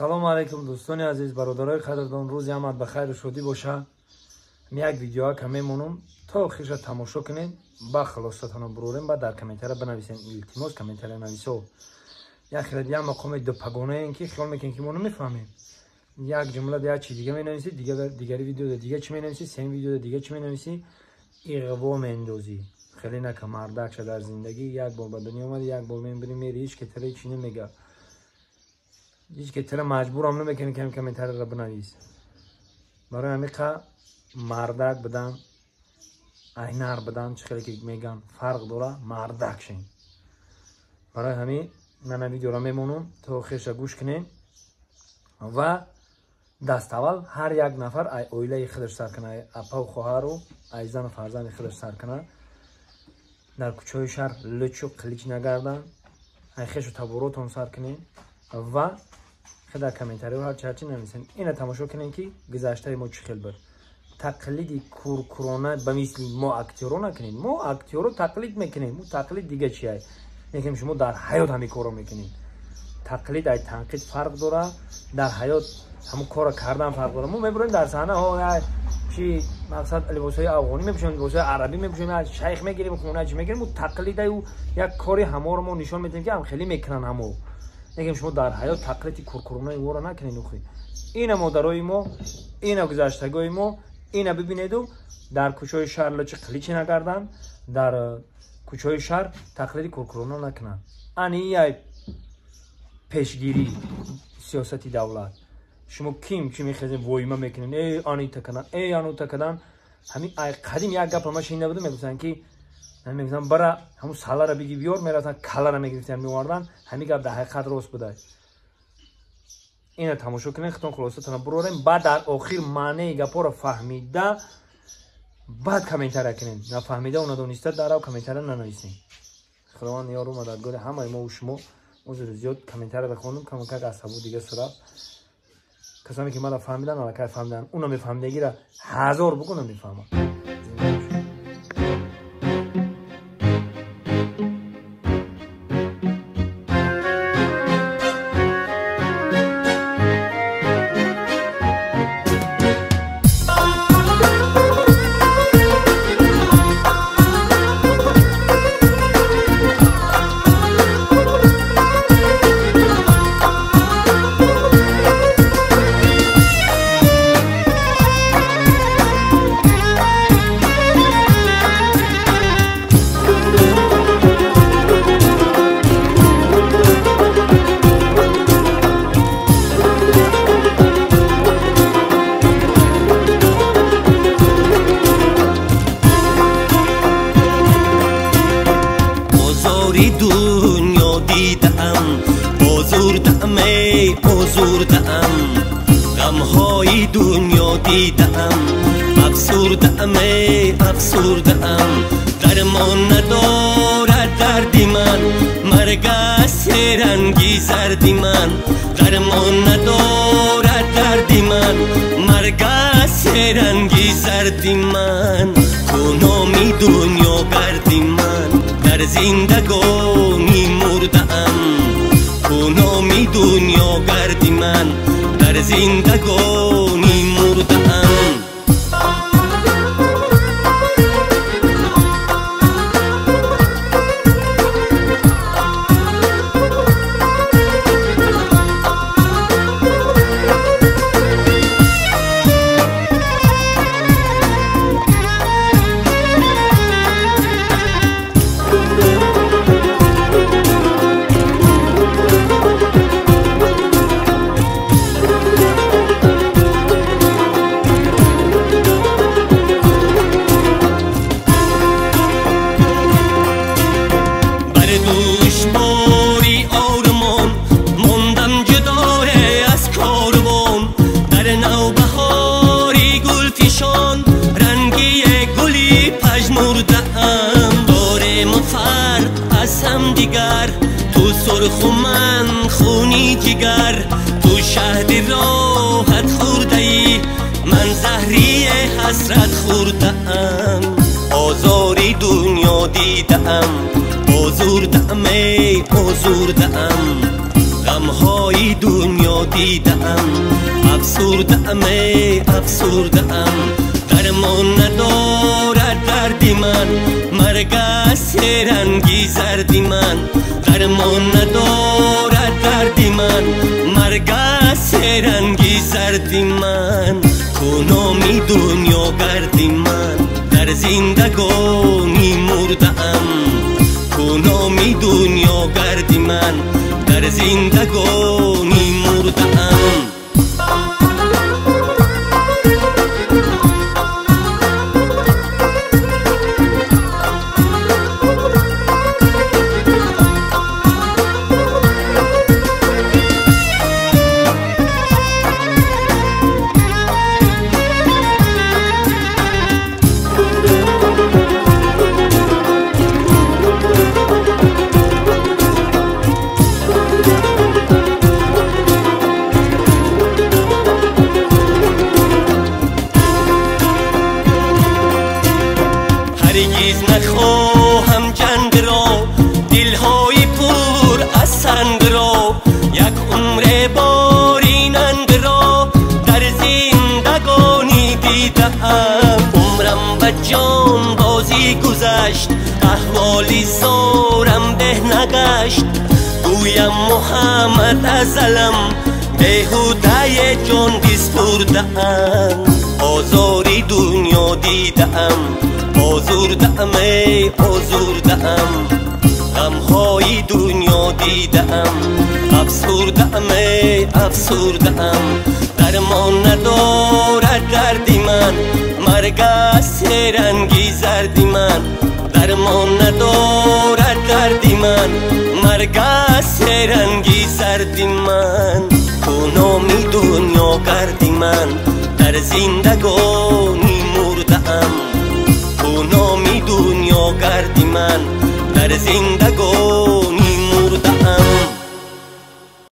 Салому алайкум дӯстони азиз, бародарои қадрдон, рӯзи ҳамат ба хайру шодӣ боша. Як видеоа ка мемонам, то охирша тамошо кунед, ба хулосатонро бурорем, ба дар комментария бинависен. Илтимос, комментария нависо. Як хеле як мақоми дупагонаем ки хиёл мекунем ки мо намефаҳмем. Як ҷумла як чи дига менависӣ, дигари видеода дига чӣ менависӣ, сеюм видеода дига чӣ менависӣ, иғво меандозӣ. Хеле нака мардакша дар зиндагӣ, як бор ба дунё омадӣ, як бор мебинӣ мери, ҳеҷ ке тара ҳеҷ намега. Ҳеҷ ке тара маҷбурам намекунӣ ки комментарияро бинавис. Барои ҳамиқа мардак будан, айнар будан, чӣ хеле ки меган, фарқ дора, мардак шен. Барои ҳамин ман видеоро мемонам, то охирша гӯш кунем ва даставвал ҳар як нафар ай оилаи худаш сар кунад, ай апаву хоҳару, ай зану фарзанди худаш сар кунад. Дар кӯчаҳои шаҳр лучу қилич нагарданд, ай хешу таборотон сар кунем ва дар комментариҳо ҳарчи ҳарчи нависем. Ина тамошо кунем ки гузаштаи мо чӣ хел буд. Тақлиди куркурона ба мисли мо актёро накунем. Мо актёро тақлид мекунем, мо тақлид дига чи ай? Лекин шумо дар ҳаёт ҳамин корро мекунед. Тақлид ай танқид фарқ дора, дар ҳаёт ҳамон корро кардан фарқ дора. Мо мебурем дар саҳна чи мақсад либосҳои афғонӣ мепӯшем, либосҳои арабӣ мепӯшем, шайх мегирем, хона чи мегирем, тақлидай як кори ҳаморо мо нишон медиҳем ки ҳам хеле мекунанд ҳамо. Лекин шумо дар ҳаёт тақлиди куркуронаи моро накунед. Охи ина модарои мо, ина гузаштагои мо, ина бибинеду дар кӯчаҳои шаҳр лочи қиличи нагарданд, дар кӯчаҳои шаҳр тақлиди куркурона накунанд. Ани яй пешгирӣ сиёсати давлат. Шумо ким чӣ мехезем воима мекунед, э анита кадан, э анута кадан. Ҳамин ай қадим як гап ама шунида будам, мегуфтанд ки мегуфтанд бара ҳамун салара биги биёр, мерафтанд калара мегирифтанд меоварданд. Ҳамин гап дар ҳақиқат рост буда. Ина тамошо кунед, худтон хулосатонро бурорем, баъд дар охир маънеи гапҳоро фаҳмида баъд комментария кунед. Нафаҳмида надониста дарав комментария нанависем. Худованд ёру мададгори ҳамаи мо ва шумо. Узр зиёд комментарияро хондум, камакак асабу дига сураб. Касоне ки мара фаҳмидан, аллакай фаҳмидан. Уна мефаҳмидагира ҳазор бугу намефаҳмад. Дунё дидаам, озурдаам, эй озурдаам, ғамҳои дунё дидаам, афсурдаам, эй афсурдаам. Дармон надорад дарди ман, марг аст серанги зарди ман. Дармон надорад дарди ман, марг аст серанги зарди ман. Ку номи дунё гарди ман, дар зиндагонӣ мурдаам. Ку номи дунё гарди ман, дар зиндагонӣ мурдаам. Дигар ту сурху ман хуни ҷигар, ту шаҳди роҳат хӯрдаӣ, ман заҳрии ҳасрат хӯрдаам. Озори дунё дидаам, озурдаам, эй озурдаам, ғамҳои дунё дидаам, афсурдаам, афсурдаам. Дармон надорад дарди ман, марг аст ранги зарди ман. Дармон надорад дарди ман, марг аст ранги зарди ман. Ку номи дунё гарди ман, дар зиндагонӣ мурдаам. Ку номи дунё гарди ман, дар зиндагонӣ мурдаам. ҳаргиз нахоҳам ҷанг ро, дилҳои пур аз санг ро, як умре боринанг ро дар зиндагонӣ дидаам. Умрам ба ҷон бозӣ гузашт, аҳволи зорам беҳ нагашт. Гӯям Муҳаммад азалам беҳудае ҷон биспурдаам. Озори дунё дидаам, озурдаам, озурдаам. Ғамҳои дунё дидаам, афсурдаам, афсурдаам. Дармон надорад дарди ман, марг аст ранги зарди ман. Дармон надорад дарди ман, марг аст ранги зарди ман. Ку номи дунё гарди ман, дар зиндагонӣ мурдаам. Ку номи дунё гарди ман, дар зиндагонӣ